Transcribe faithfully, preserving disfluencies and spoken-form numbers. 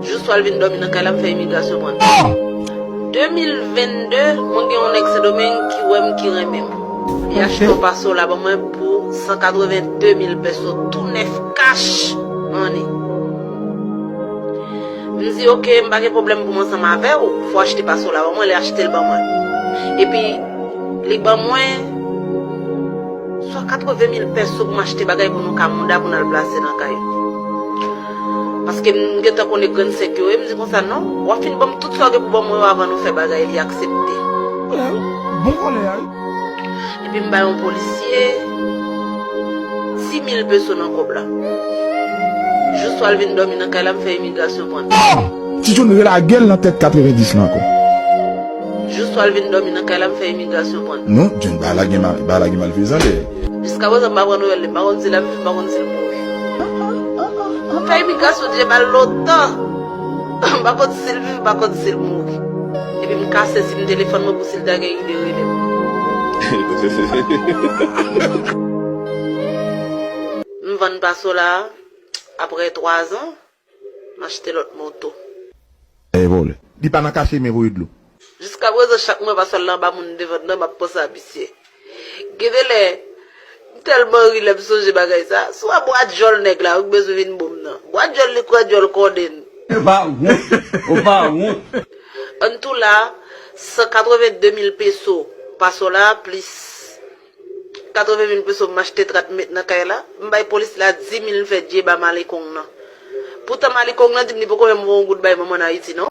Jou swa l vin dòmi nan kay la, m fè imigrasyon pran l. De mil venn de, mwen gen yon nèg Sendomeng ki wè m, ki renmen m. Li achte yon Pasola ban mwen pou san katreven de mil pèso, tou nèf, kach, money. M di, "Oke, m pa gen pwoblèm pou m ansanm avè w, fò w achte Pasola ban mwen," li achte l ban mwen. Epi, li ban mwen swa katreven mil pèso pou m achte bagay pou nou ka mouda pou n al plase nan kay. Paske m gentan konnen grenn senk yo ye, m di konsa, "Non, w ap fin ban m tout sa w gen pou ban mwen yo avan nou fè bagay," li aksepte. Bon vòlè a, wi. Epi m bay yon polisye dis mil pèso nan kòb la. Jou swa l vin dòmi nan kay la, m fè imigrasyon pran l. Ti John relage l nan tèt katrevendis lan ankò. Jou swa l vin dòmi nan kay la, m fè imigrasyon pran l. Non, John, bagay la gen mal, bagay la gen malfezan dèyè. Jiska prezan, m pa pran nouvèl li, m pa konn si l ap viv, m pa konn si l mouri. M fè imigrasyon, Dye ba l lontan. M pa konn si l viv, m pa konn si l mouri. Epi m kase sim telefòn mwen pou si l ta gen ide rele m. M vann Pasola a, apre twa zan, m achte lòt moto. E vòlè. Li pa nan kache men voye dlo. Jiska prezan, chak mwen pa sòl la anba moun devan nan, m ap panse a misye. Gen de lè, m tèlman ri lè m sonje bagay sa. Swa bwa djòl nèg la, ou bezwen vin bon m nan. Bwa djòl li kwè djòl kòde n. Ou pa wont, ou pa wont. An tou la, san katreven de mil peso, Pasola, plis katreven mil peso m achte trat m met nan kay la. M bay polis la dis mil, m fè djeba malikong nan. Poutan malikong nan di m li poko menm voye yon goud bay manman n Ayiti, non.